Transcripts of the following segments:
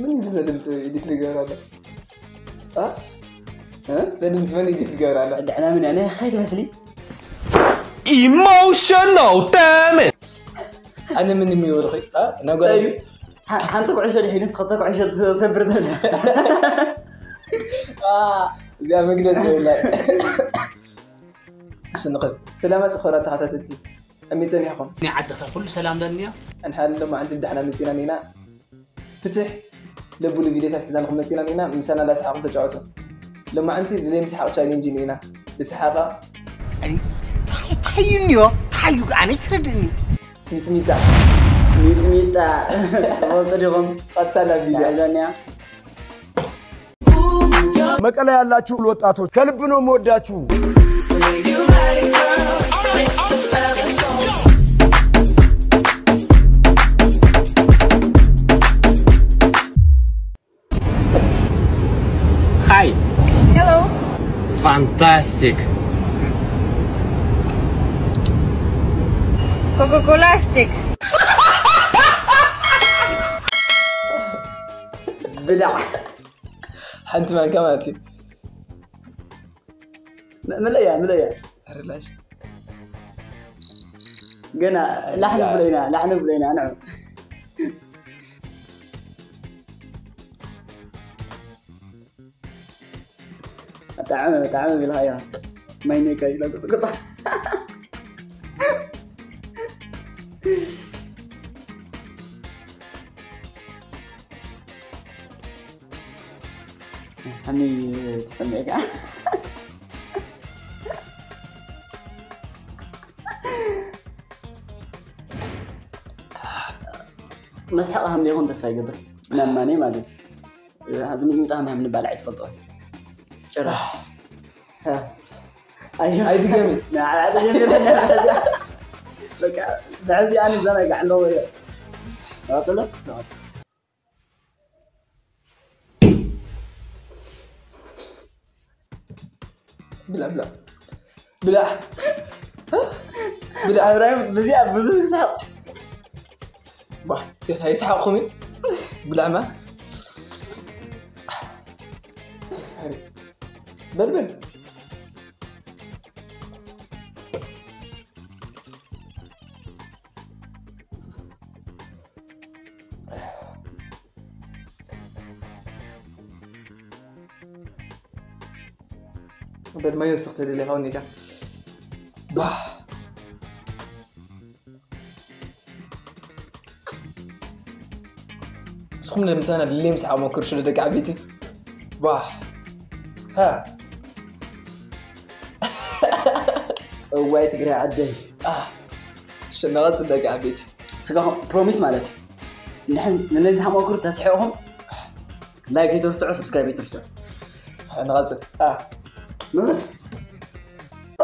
ምን እዩ ዘድምፅ ኤዲት ልገብር ኣሎ? እ? እ? ዘድምፅ መን ኤዲት ልገብር ኣሎ? ድሕና ምን ያኔ ኸይ ትመስሊ Emotional damage. ኣነ ምን የሚወልኺ? እ? ነጎዳ ሓንቲ ኩዕሾ ድሒኑ ስኸተ ኩዕሾ ሰብርተን እዚኣ መግለፂ የብላ። እሺ ንኸ ሰላማ ፅኸራ ተኸታተልቲ ኣሚፀን ኢኹም ናይ ዓድኻ ኩሉ ሰላም ደንያ እንሓል ሎማዓንቲ ብዳሕና መፂና ኒና ፍትሕ ለብሉ ቪዲዮታት ሒዛንኩም መፂና ኒና ምሳና ላሰሓቕኩም ተጫወቱ። ሎማዓንቲ ለምስሓቕ ቻሌንጅ ኒና ልስሓቓ ታዩኒዮ ታዩ ኣነ ትረድኒ ሚጥሚጣ ሚጥሚጣ ትፈልጡ ዲኹም ቀጥታ ናብ ቪዲዮ ዳይዛንያ መቀለ ያላችሁ ወጣቶች ከልብ ነው የምወዳችሁ። Hi. Hello. Fantastic. Coca-Colastic. ብላዕ ሓንቲ ማንካ ማለት እዩ። ምለያ ምለያ ርላሽ ገና ላሕኒ ብለይና ላሕኒ ብለይና ንዑ ጣዕመ ጣዕመ ቢልካያ ማይ ሜካ ኢላ ቁጥቁጣ ሓሚ ተሰሚዕካ መስሓቕ ከም ዘይኮን ተስፋ ይገብር ናማኒ ማለት እዩ ኣብዚ ምግቢ ጣዕሚ ከም ንባልዕ ኣይትፈልጦ ጭራሽ ኣዮ ኣይድገሚ ንዓዓ ተጀሚረ በቃ ብሕዚ ኣነ ዘናጋዕ ኣለዎ እየ ቀጥሎ ብላ ብላ ብላ ብላ ኣብራሂም ብዚኣ ብዙ ክሳቕ ባ ይስሓቕኹም እዩ ብላዕማ በልበል በል ማይ ወስኽ ተደሊኻ ወኒካ ባ ንስኹም ለምሳና ድሌ ምስ ዓመኩር ሽለ ደቂ ዓበይቲ ባ ሃ እዋይ ትግራይ ዓደይ ሽነቐጽ ደቂ ዓበይቲ ስጋኹም ፕሮሚስ ማለት እዩ ንሕን ንነዚ ሓመኩር ተስሒቕኹም ላይክ ይትርስዑ ሰብስክራይብ ይትርስዑ ንቐጽል ንኸድ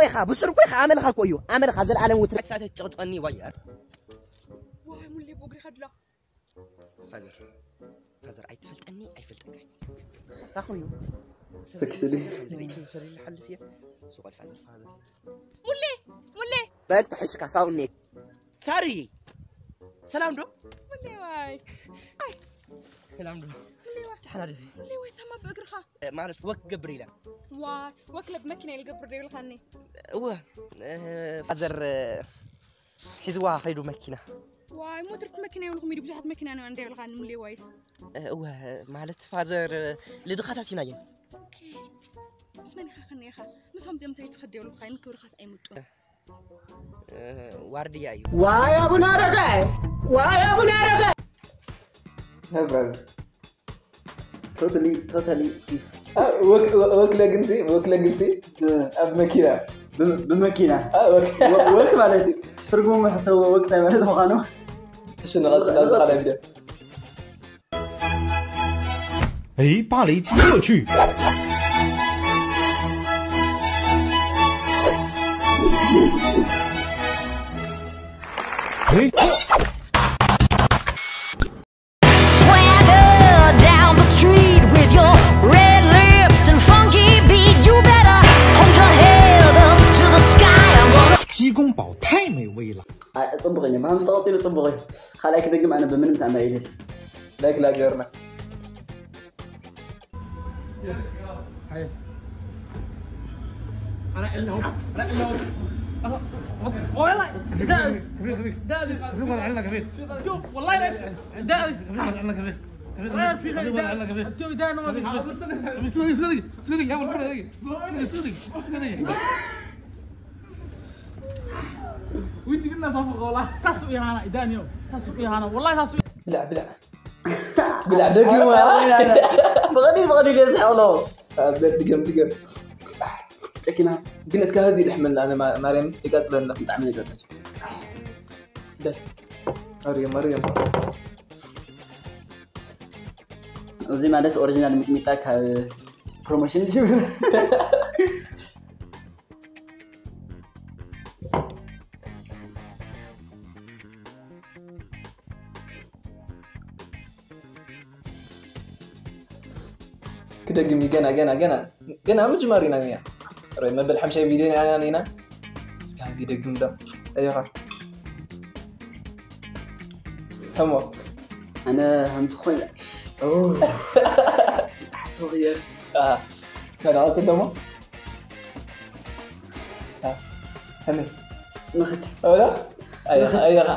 ኢኻ ብስርኩ ኢኻ ኣመልኻ እኮ እዩ ኣመልኻ ዘለኣለም ውትሪ ሳተ ጨቕጨቐኒ ዋይ ዋይ ሙሌ ብእግሪ ከድላ ፋዘር ፋዘር ኣይትፈልጠኒ ኣይፈልጠካ ታኹ እዩ ሰኪስሊ ለቤት ሰሪ ልሓልፍ እየ ሱቕ ፋዘር ፋዘር ሙሌ ሙሌ በል ተሕሽካ ሳውኔት ሳሪ ሰላም ዶ ሙሌ ዋይ ሰላም ዶ ሙሌ ዋይ ሓላል ሙሌ ዋይ ተማ ብእግርኻ ማለት ወክ ገብር ኢላ ዋይ ወክለ ብመኪና ኢልገብር ዶ ይብልካኒ እወ ፋዘር ሒዝዋ ከይዱ መኪና ዋይ ሞትርቲ መኪና ይብልኩም ኢሉ ብዙሓት መኪና ነው እንደ ይብልካኒ ሙሌ ዋይስ እወ ማለት ፋዘር ልድኻታት ኢና እየን ኦኬ ምስ መን ኢኻ ከኒኻ ምሶም ዚኦም ሰይትኸድ የብልካ ይንክብርኻስ ኣይምጡ ዋርድያ እዩ ዋይ አቡነ አረጋይ ዋይ አቡነ አረጋይ Hey brother totally totally peace ወክለ ግንሲ ወክለ ግንሲ ኣብ መኪና ብመኪና ወክ ወክ ማለት እዩ ትርጉሙ ሕሰብዎ ወክ እንታይ ማለት ምዃኑ እሺ ንቐፅል ኣብዚ ካልኣይ ቪድዮ Hey, party, tu. Hey. Swagger down the street with your red lips and funky beat. You better hold your head up to the sky. I'm gonna 鸡公煲太美味了。 ፅቡቅ እዩ ብሃምስተ ቀፂሉ ፅቡቅ እዩ ካልኣይ ክደግም ኣነ ብምንም ተኣምር ይደል ላይክ ላገርና هاي. انا انه انا انه والله. خفيف، خفيف. شوف، والله لا. خفيف، خفيف. خفيف، خفيف. خفيف، خفيف. خفيف، خفيف. خفيف، خفيف. خفيف، خفيف. وانت قلنا صفقه والله. ساسو يا هانا دانيو. ساسو يا هانا والله ساسو. بلع، بلع. بلع، دقيقة. بغني، بغني ليس حلو. بلع، دقيقة، دقيقة. ጨኪና። ግን እስከ ሀዚ ድሕመልና፣ ኣነ ማ-፣ ማርያም ይቀጽለና። ብጣዕሚ ይቀጽል። በል። መርየም፣ መርየም። እዚ ማለት ኦሪጂናል ሚጥሚጣ ካብ ፕሮሞሽን ጅምር። ክደግም እዩ፣ ገና፣ ገና፣ ገና፣ ገና ምጅማር ኢና፣ ገና። ሮይ መበል ሓምሻይ ቪድዮ ኢና፣ ኢና። እስከ እዚ ደግም ዶ? ኣዮኻ። ተሞ። ኣነ ሃምዚ ኮይነ። ኦ። ሓሶ እየ። አ፣ ገና ቀጽል ደሞ። አ፣ ሃመይ። ንኽድ። ኦላ? ኣዮኻ፣ ንኽድ። ኣዮኻ።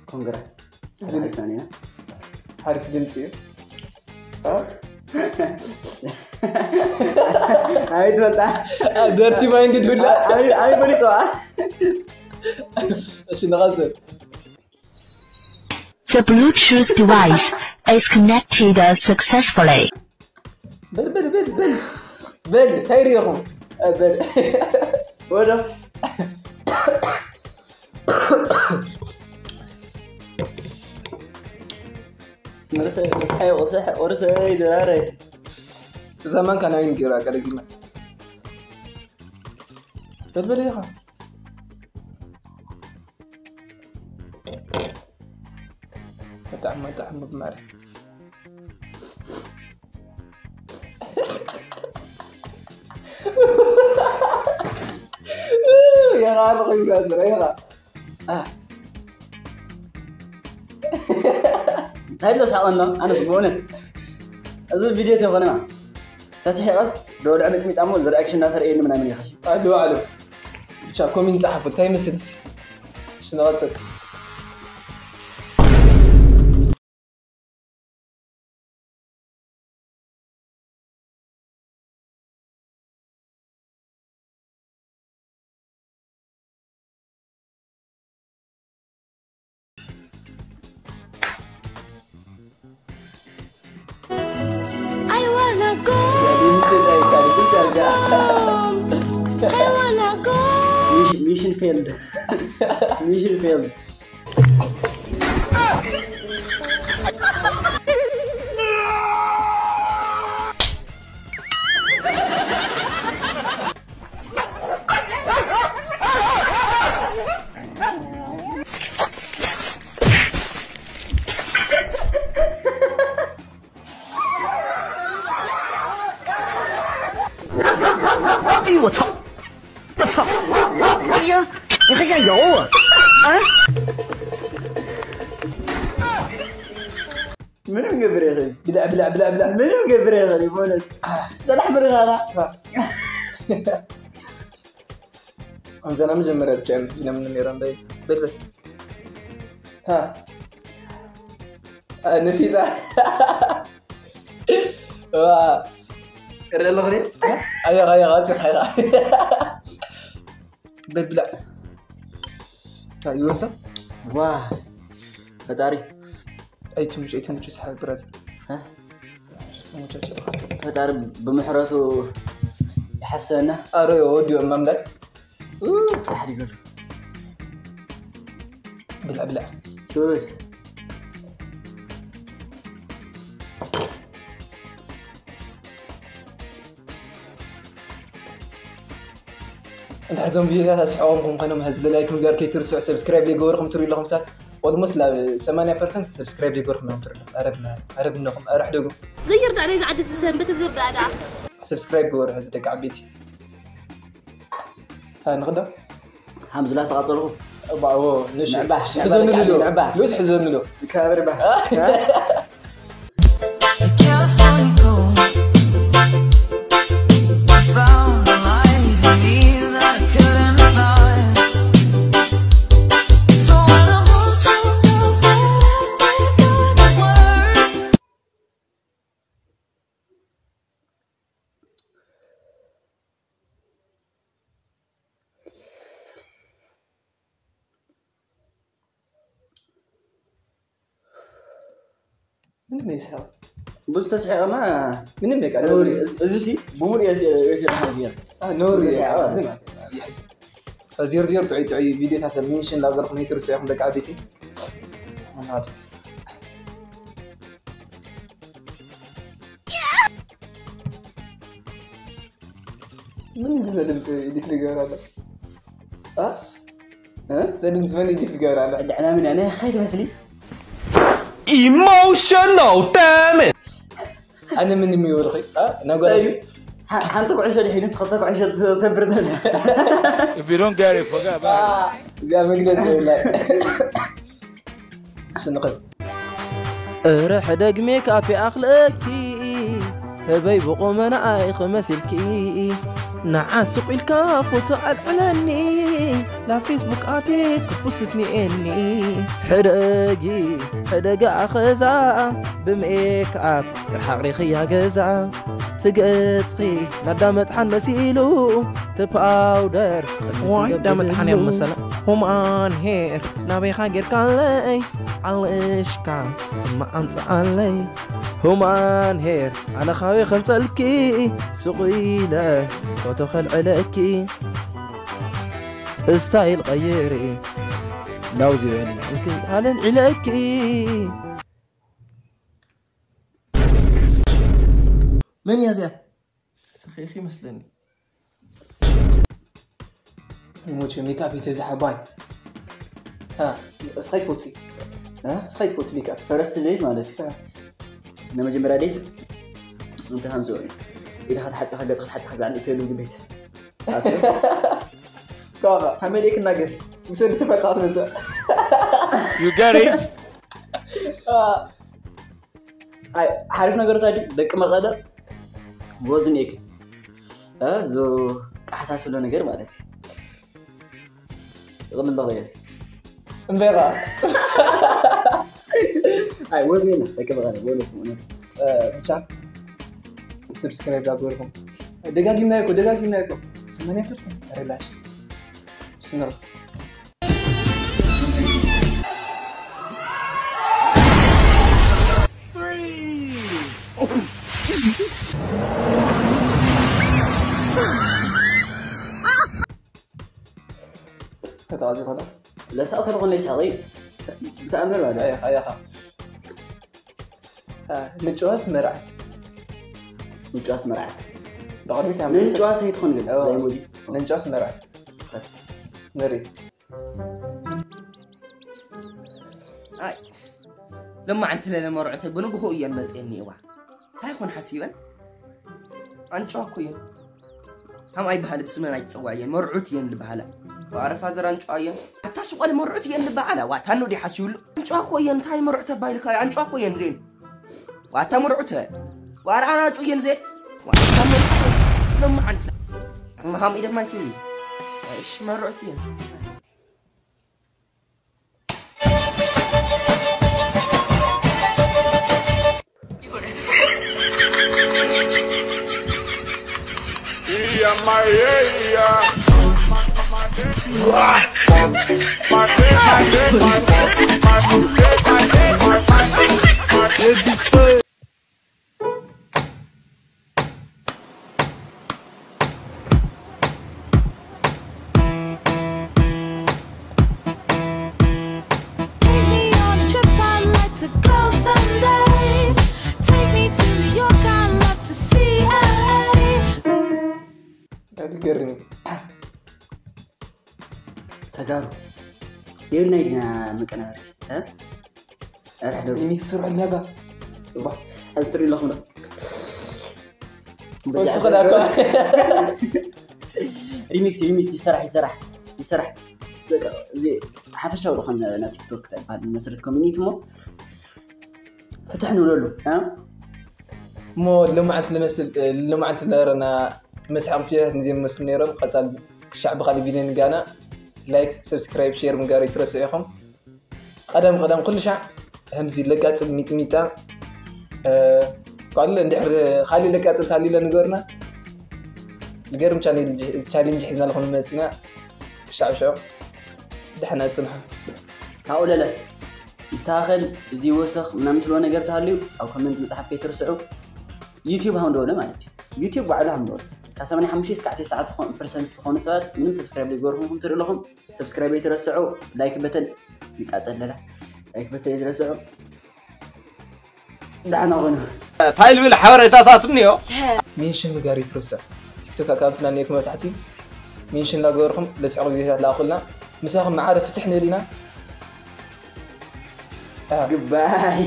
ኮንግራ። እዚ ሓሪፍ ኢና። ሓሪፍ ድምፂ እዩ። አ? ኣይትፈልጣ። አ፣ ደርቲ ማይንድድ ሁላ። ኣይ፣ ኣይ፣ በሊጥዋ። እሺ፣ ንቐፅል። The Bluetooth device is connected successfully. በል፣ በል፣ በል፣ በል። በል፣ እንታይ ርኢኹም? እ፣ በል። ወደ ርሰ-፣ ርሰሐ፣ ርሰሐ፣ ርሰ-፣ ድራረ። እዛ ማንካ ናይ ወይን ገይራ ቀደጊማ። በል፣ በል ኢኻ። በጣም፣ በጣም መማር። የኻሉ ኸይዱ ኣስረ፣ የኻ። አ። እንታይ ኣሎ ሳቐና? ኣነስ ብእውነት እዚ ቪድዮ ተኾነ ተስሒቐስ ደወልዐ ሚጥሚጣ እሞ ዝሪኣክሽን እናተርእየኒ ምናምን ይኸሽ። ኣሉ፣ ኣሉ። ብቻ ኮሜንት ጸሓፉ፣ እንታይ ይመስል እስኪ? እሺ፣ ንቐጽል። I wanna go. I wanna go. Mission, mission failed. Mission failed. ምንም ገብር የኽእል። ብላዕ፣ ብላዕ፣ ብላዕ፣ ብላዕ። ምንም ገብር የኽእል፣ በእውነት። አ። ዘላሕ ምርኻኻ። አ። ኣምዘና መጀመርያ ብቻ እዮም ትዝለምኒ ነይሮም። በይ፣ በል፣ በል። ሃ። አ፣ ንፊጣ። ዋ። እረ ኣለኹ እኔ። ኣየኻ፣ ኣየኻ፣ ኣየኻ። በል ብላዕ። ታ ይወሳ። ዋ፣ ፈጣሪ። ኣይትምቹ፣ ኣይትምቹ፣ ሰሓቢ ብራዘር። እ? ፈጣሪ ብምሕረቱ ይሓሰበና። ኣረ፣ ወዲኦም ኣምላክ። ኡ፣ ጻሕሪ ገሉ። ብላዕ፣ ብላዕ። ቹርስ። እንድሕር እዞም ቪድዮታት ኣስሕቖምኩም ኮይኖም፣ ህዝቢ ላይክ ምግባር ከይትርስዑ፣ ሰብስክራይብ ዘይገበርኩም ትሪኡ ኣለኹም ሰባት። ኦልሞስት ናብ ሰማንያ ፐርሰንት ሰብስክራይብ ዘይገበርኩም እዮም ትሪኡ ኣለኹም። ኣረ ብና-፣ ኣረ ብነኹም፣ ኣረ ሕደጉ። ዘይርዳእ ናይዚ ዓዲ ዝሰንበት ዝርዳእ ደኣ። ሰብስክራይብ ግበሩ፣ ሕዚ ደቂ ዓበይቲ። ሃ፣ ንኽዶ? ሓምዝላ ተቓጸልኹ። ባዎ ንሽ ንዕባ፣ ሕዘኑ ንዕባ፣ ዶ ንዕባ። ሉስ ሕዘኑ ዶ ከባብር ባ A California girl. Found the light in me that I couldn't find. So when I want you, know that I can't do the words. ምንም ይስሐው ብዙ ተስሒቐማ ምንም በቃ ነውሪ እዚ ሲ ብሙሉ የሲርሓ ዝገር ነውሪ ብዙ ተስሒቐ እዚ ማለት ዜር ዜር ጥዑይ ጥዑይ ቪዲዮታት ሜንሽን ላገርኩም ሄትርሱ ኢኹም ደቂ ዓበይቲ ናቱ ምን ግዘ ድምፂ ኤዲት ልገብር ኣሎ ዘድምፂ መን ኤዲት ልገብር ኣሎ ዕዳዕና ምን ያነ ኸይ ትመስሊ Emotional damage. ኣነ ምን የሚወልኺ ነገር ሓንቲ ኩዕሾ ድሒኑ ንስኸተ ኩዕሾ ሰብርተን If you don't get it, forget about it. እዚኣ መግለፂ የብላ ስንኸ እረ ሕደግ ሜክኣፕ ይኣኽለኪ ህበይ ብቑመና ኣይኽመሲልኪ ንዓ ስቕ ኢልካ ፎቶ ኣልዕለኒ ናብ ፌስቡክ ኣቴ ክፑስትኒኤኒ ሕደጊ ሕደጋ ኣኸዛ ብሜክኣፕ ይርሓቕ ሪኽያ ገዛ ትገጽኺ ናዳ መጥሓን መሲሉ ትፓውደር ዋይ ዳ መጥሓን እዮም መሰለ ሁማን ሄር ናበይኻ ጌርካለይ ዓልሽካ እማ ኣምፅኣለይ ሁማን ሄር ኣነ ካበይ ከምፀልኪ ስቑ ኢለ ፎቶ ከልዕለኪ ስታይል ቀይሪ ላውዚ በሊ ኣለን ዒለኪ መን እያ እዚኣ? ስኺኺ ይመስለኒ ይሞች ሜካፕ የተዛሐባኝ እስኻይ ትፈቱ እስኻይ ትፈቱ ሜካፕ ፈረስት ዴት ማለት እዩ ንመጀመርያ ዴት እንተ ከምዚ ኢኻ ተሓፂኻ ገፅኻ ተሓፂኻ ብላዕሊ እትህሉ ምግቢ ቤት ካኻ ሓመድ ክናገር ምሰሉ ትፈጥራ ትመፅእ You get it? ሓሪፍ ነገር እንታይ ድዩ ደቂ መቐለ ወዝን የክ ቃሕታ ስለ ነገር ማለት እዩ ይቕልለቕ እየ እምበይኻ ኣይ ወዝን የለ ደቂ መቐለ በእውነት እውነት ብቻ ሰብስክራይብ ዳገበርኩም ደጋጊምና ይኮ ደጋጊምና ይኮ ሰማንያ ፐርሰንት ሪላሽ ከተዋዚ ኾነ ለሳቕ ተለኾነ ይሳቐ ብተኣምር ባለ ኣያኻ ኣያኻ ንጭዋስ መርዓት ንጭዋስ መርዓት ብቕድሚት ንንጭዋስ ኣይትኾን ግን እዎ። ሞጂ ንንጭዋስ መርዓት ንርኢ ኣይ ለማዓንቲ ለለ መርዑተይ ብንግሆ እየን መፅየኒ እዋ እንታይ ኮን ሓሲበን ኣንጭዋ እኮ እየን ከም ኣይበሃል ብስመን ኣይትፀዋ እየን መርዑት እየን ዝበሃላ ዋረ ፋዘር ኣንጭዋ እየን ኣታ ስቆል መርዑት እየን ዝበሃላ ዋ ታኖ ዲ ሓሲብሉ ኣንጭዋ እኮ እየን እንታይ መርዑት ተባሂልካ ኣንጭዋ እኮ እየን ዜን ዋታ መርዑት ዋረ ኣናጩ እየን ዜን ዋታ መርዑት ለማዓንቲ መሃም ኢደማይትኒ እሺ መርዑት እየን Take me on a trip, I'd like to go someday. Take me to New York, I'd love to see L A. ኣልገርም ተጋሩ የብልናይ ዲና መቀናበርቲ እ? ኧረ ደው። ሪሚክስ ስርሑ ነባ እባ፣ ሕዚ ትሪኡ ኣለኹም ዶ? ወሱ ኸዳ እኮ ሪሚክስ ሪሚክስ ይሰራሕ ይሰራሕ ይሰራሕ እዚ ሓፈሻዊ ዝኾነ ናይ ቲክቶክ እንታይ ይበሃል መስረት ኮሚኒቲ እሞ ፍትሕ ንብለሉ። እሞ ልምዓት ልመስል ልምዓት ነበረና። መስሓቕ ፊልምታት ንዚኦም መስሉ ነይሮም። ቀፃል ክሻዕ ብኻሊእ ቪድዮ ንጋና። ላይክ፣ ሰብስክራይብ፣ ሼር ምግባር ይትረስዑ ኢኹም። ቀደም ቀደም ኩሉ ሻዕ ከምዚ ለቃፅል ሚጥሚጣ ካልእ እንድሕር ካልእ ለቃፅል ታሊለ ንገርና። ንገርም ቻሌንጅ ሒዝና ለኹም መፅና። ክሻዕ ሽዑ ደሕና ፅንሑ። ካብኡ ለለ ይስተኻኸል። እዚ ወሰኽ ምናምን ትብሎ ነገር ተሃልዩ ኣብ ኮመንት ምፅሓፍ ከይትርስዑ። ዩቲዩብ ሃምደወለ ማለት እዩ። ዩቲዩብ ባዕሉ ሃምደወለ ካብ ሰማንያ ሓሙሽተ እስካዕ ተስዓተ ፐርሰንት ዝኾኑ ሰባት ምንም ሰብስክራይብ ዘይገበርኩም ትርኢ ኣለኹም። ሰብስክራይብ ኣይትረስዑ። ላይክ በተን ይቃፀለላ። ላይክ በተን ኣይትረስዑ። ዳሕና ኾኑ። እንታይ ልብል ሓበሬታታት እኒኦ። ሚንሽን ምግባር ይትረስዑ። ቲክቶክ ኣካውንትና እኒኦኩም ኣብ ታሕቲ ሚንሽን ላገበርኩም ለስዕቑ ቪዲዮታት ላእኹልና። ምሳኹም መዓረ ፍትሕ ንብል ኢና። ግባይ።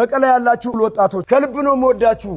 መቀለ ያላችሁ ወጣቶች ከልብ ነው የምወዳችሁ።